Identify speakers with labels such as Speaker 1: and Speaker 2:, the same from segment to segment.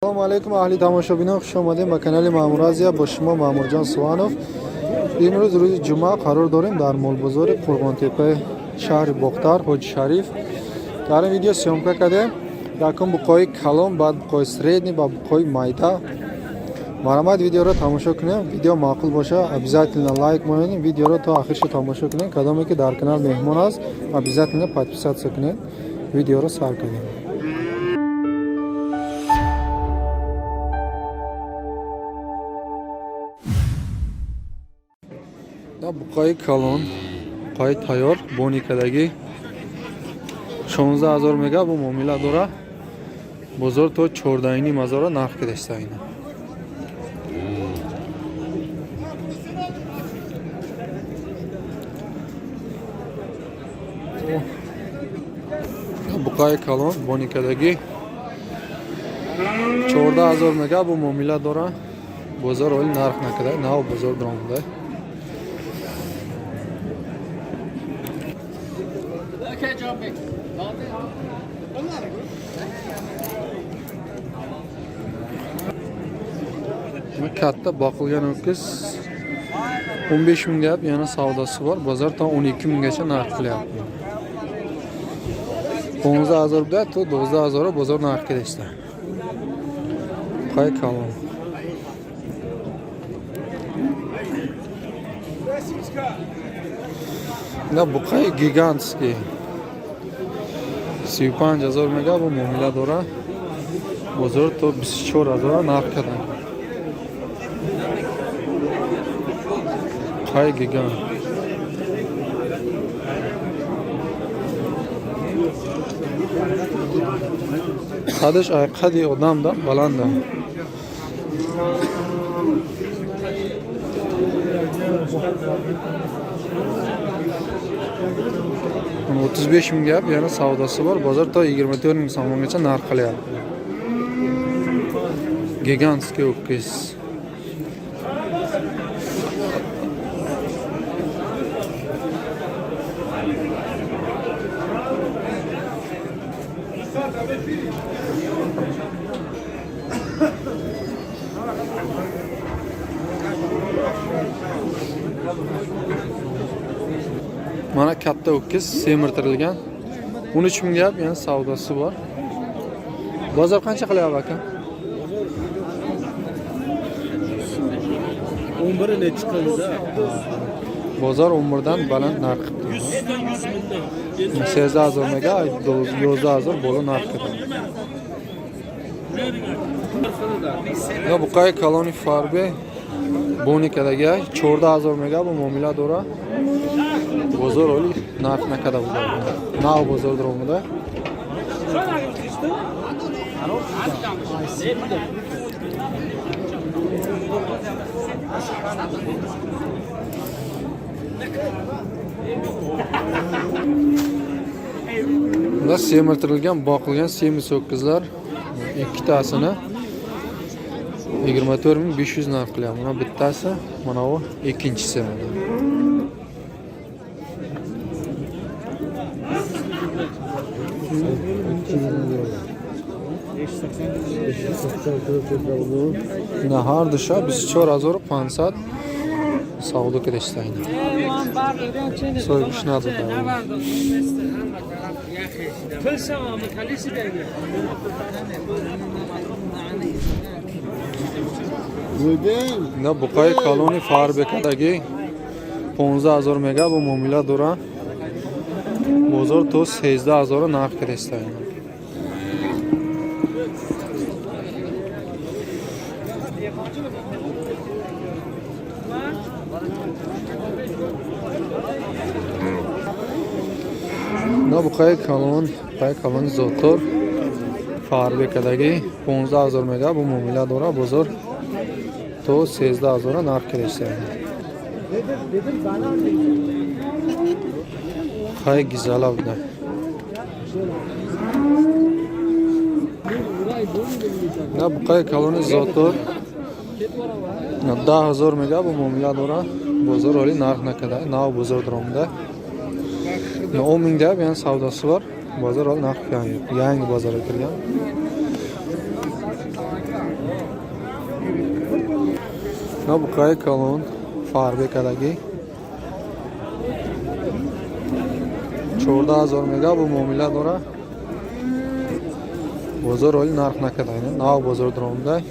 Speaker 1: Салому алайкум, аҳли тамошобинон, хуш омадем ба канали Маъмур Азия. Бо шумо Маъмурҷон Суванов. Имрӯз рӯзи ҷумъа, қарор дорем дар молбозори Қурғонтеппаи шаҳри Бохтар, Ҳоҷи Шариф. Дар ин видео съёмка кардем якум буқои калон, баъд буқои средний ва буқои майда. Марҳамат, видеоро тамошо кунем. Видео маъқул боша, обязательно лайк монед, видеоро то охирша тамошо кунем. Кадоме ки дар канал меҳмон аст, обязательно подписаться кунед. Видеоро сар кунем. Буқои калон, буқои тайёр, боникадагӣ, 16 ҳазор мега, бо муомила дора. Бозор то 14,5 ҳазора нарх кидаста ина. Буқои калон, боникадагӣ, 14 ҳазор мега, бо муомила дора. Бозор оли нарх накарда, нав бозор даромада. Katta boqilgan ho'kiz 15 ming deyapti, yana savdosi bor. Bozor to 12 minggacha narx qilyapti. 15 ҳазор буда, то 12 ҳазор бозор нарх кидашта. Қай калон. На, буқаи гигантский 35 ҳазор мега, бо муомила дора. Бозор то 24 ҳазора нарх карданд. Қай гигант. Қадаш ай қади одамда баланда. 35 ming gap, yana savdosi bor. Bozor to 24 ming so'mgacha narx qilyapti. Гигантский ho'kiz. Mana katta ho'kiz semirtirilgan. 13 ming gap, yana savdosi bor. Bozor qancha qilyapti, aka?
Speaker 2: 11 nechi qildi?
Speaker 1: Bozor 11 dan baland narx qilibdi. 8 ҳазор мега, 11 ҳазор боло нарх карданд. Я, буқаи калони фарбе, боникадага, 14 ҳазор мега, бо муомила дора. Бозор оли нарх накарда буда. Нав бозор даромада. Bunda semirtirilgan, boqilgan semiz ho'kizlar ikkitasini 24 500 narx qilyapti. Mana bittasi, mana bu ikkinchisi mana. Ина ҳар душа 24 500 савдо кардашта ина. Соҳибиш надода.
Speaker 3: Пулсам халиси берге.
Speaker 1: Ина буқаи калони фарбекадагӣ 15 ҳазор мега, бо муомила дора. Бозор то 13 ҳазора нарх кардеста ина. Ина буқаи калон, буқаи калони зотдор, фарбекадагӣ, 15 ҳазор мега, бо муомила дора. Бозор то 13 ҳазора нарх кардеста ина. Хай гизала буда. На, буқаи калони зотдор 10 ҳазор мега, бо муомила дора. Бозор оли нарх накарда, нав бозор даромада. 10 миң deyap, yana savdosi bor. Bozor hali narx yo'q, yangi bozorga kirgan. На буқаи калон фарбе кардагӣ 14 000 мега, бо муомила дора. Бозор оли нарх накарда, нав бозор даромада,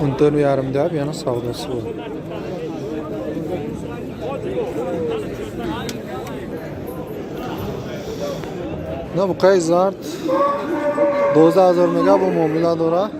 Speaker 1: 14,5 deb yana savdosi bor. На буқаи зард 12 000 мега, бо муомила дора.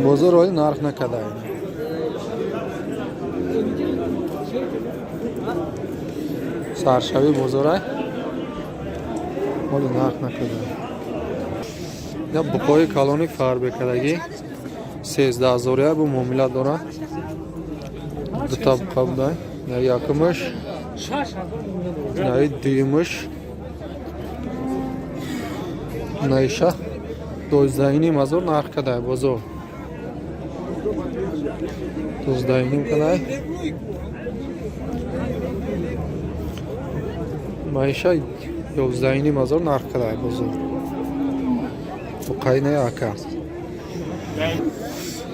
Speaker 1: Бозор оли нарх накарда. Саршави бозорай оли нарх накарда. Я буқои калони фарбекардагӣ 13 000 бо муомила дора. Дута буқа буда, якумаш, наи дуюмаш, наиша 12,5 ҳазор нарх кадай бозор, 12,5 кадай. Маиша 11,5 ҳазор нарх кадай бозор. Буқаи ака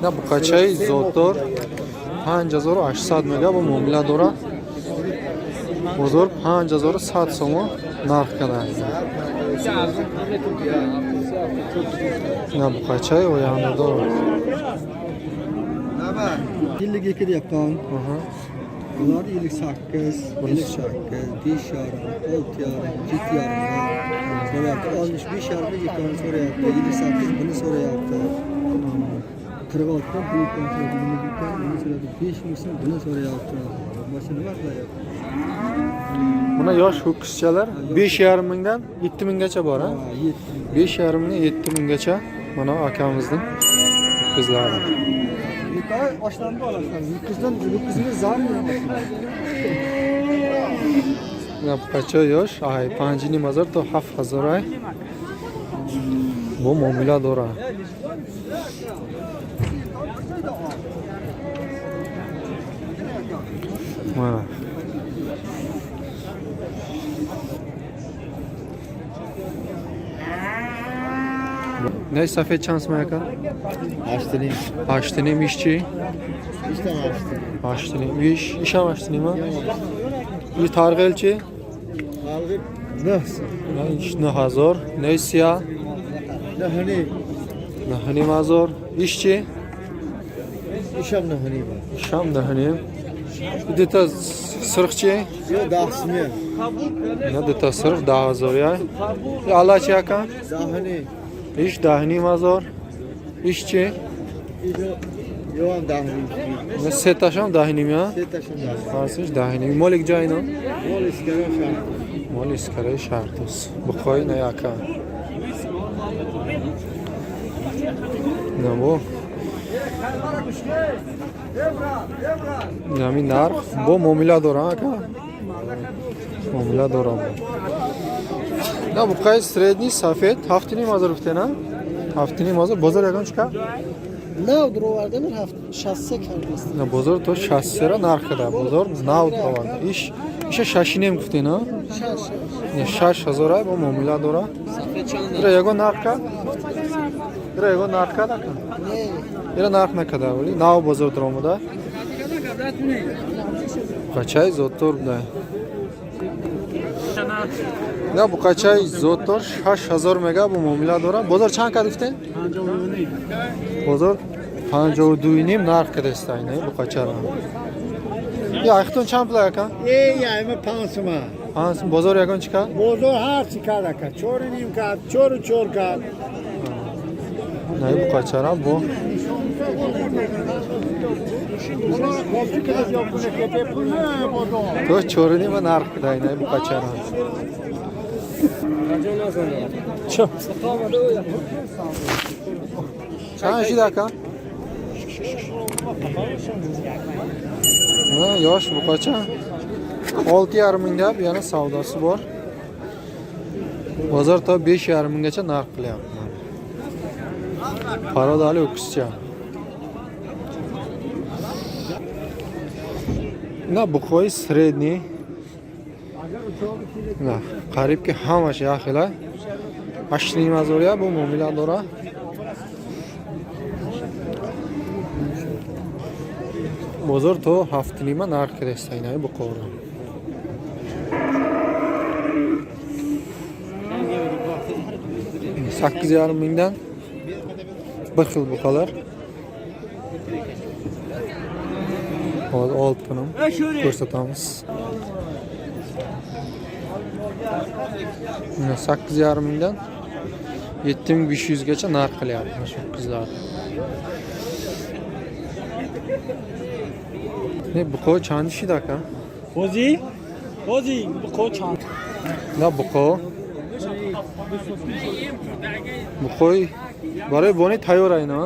Speaker 1: на буқачаи зотдор 5800 мега, бо муомила дора. Бозор 5100 сомон нарх кадай. На буқачаи ояндадор.
Speaker 2: 52 deyapman. Bular 58, 58, 5,5, 6,5, 7,5 so'rayapti. 65,5 ikkovini so'rayapti. 58 buni so'rayapti. 46 dan bu ikkovini so'rayapti. Buni ikkovini buni so'rayapti. 5 ming so'm buni so'rayapti. Boshqa nima qilyapti?
Speaker 1: Buna yosh ho'kizchalar 5,5 mingdan 7 minggacha bor, a?
Speaker 2: Ha, 7 ming.
Speaker 1: 5,5 mingdan 7 minggacha mana akamizning ho'kizlari.
Speaker 2: Yuqori oshnamda olasan. Ho'kizdan ho'kizni zar.
Speaker 1: На буқача ёш ай 5,5 ҳазор то 7 ҳазор ай, бо муомила дора. Mana не сафед чанд сум, ака?
Speaker 2: 8,5.
Speaker 1: 8,5. Иш чӣ?
Speaker 2: Ishdan 8,5.
Speaker 1: 8,5. Иш ишам 8,5 а? И тарғел чӣ?
Speaker 2: Alg'i 9.
Speaker 1: На иш 9 ҳазор. Не сия?
Speaker 2: 9,5.
Speaker 1: 9,5 ҳазор. Иш чӣ?
Speaker 2: Isham 9,5.
Speaker 1: Ишам 9,5. Дута сирх чӣ?
Speaker 2: Yo 10 сум.
Speaker 1: На дута сирх 10 ҳазор я. И ала чӣ, ака?
Speaker 2: 10,5.
Speaker 1: Иш 10,5 ҳазор. Иш чӣ?
Speaker 2: Yo ham 10,5.
Speaker 1: На сеташам 10,5 я.
Speaker 2: Setasham 10.
Speaker 1: Ҳастиш 10,5. Молик ҷа ино?
Speaker 2: Mol iskara shart.
Speaker 1: Моли искараи шаҳрдӯз. Буқои на яка. Набо. Ҳамин нарх бо муомила дора, ака? Муомила дора. На буқаи средний сафед 7,5 ҳазор гуфте, на? 7,5 ҳазор. Бозор ягон чӣ кард?
Speaker 2: Нав дуровардан 63 кардааст.
Speaker 1: На бозор то 63 нарх када. Бозор нав дуроварда. Иш иша 6,5 гуфте, на? Не 6 ҳазор ай, бо муомила дора. Ира ягон нарх кард? Ира ягон нарх кард, ака? Ира нарх накарда, вале нав бозор дуромада. Буқачаи зотдор буда. На буқачаи зотдор 6 ҳазор мега, бо муомила дора. Бозор чанд кард гуфте? Бозор 52,5 нарх кардеста ина буқачаро. Я айхтон чанд пул, ака?
Speaker 4: Эй, айма 5 сума.
Speaker 1: 5. Бозор ягон чӣ кард?
Speaker 4: Бозор ҳар чӣ кард, ака. 4,5 кард, 4,4 кард.
Speaker 1: На буқачара бо
Speaker 4: Қопчи када ҷо куне ке бепул не бозор.
Speaker 1: То 4,5 нарх када ина буқачара. Чо? Чанд шид, ака? На yosh buqacha 6,5 ming deb yana savdosi bor. Bozor to 5,5 minggacha narx qilyapti. Породали ho'kizcha. На буқои средний. На қариб ки ҳамаш як хела. 8,5 ҳазор я, бо муомила дора. Бозор то 7:30 нарх киреста инаи буқоро. 8,5 mingdan bir xil buqalar. Hozir olib ko'rsatamiz. Mana 8,5 mingdan 7500 gacha narx qilyapti mana shu qizlar. Не, буқо чанд шид, ака?
Speaker 3: Қози? Қози, буқо чанд?
Speaker 1: На, буқо. Буқои барои бони тайёр айна.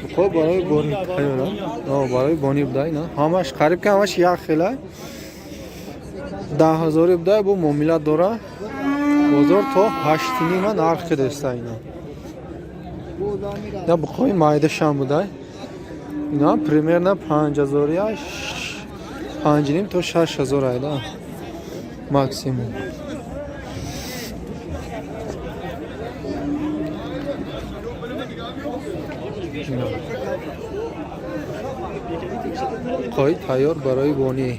Speaker 1: Буқо барои бони тайёр. А барои бони буда ина. Ҳамаш қариб ки ҳамаш як хела. 10 ҳазори буда, бу муомила дора. Бозор то 8:30 нарх кидаста ина. На, буқои майдашам буда. Ина примерно 5000 я 5,5 то 6000 айда. Максимум. Ина. Буқои тайёр барои бонӣ.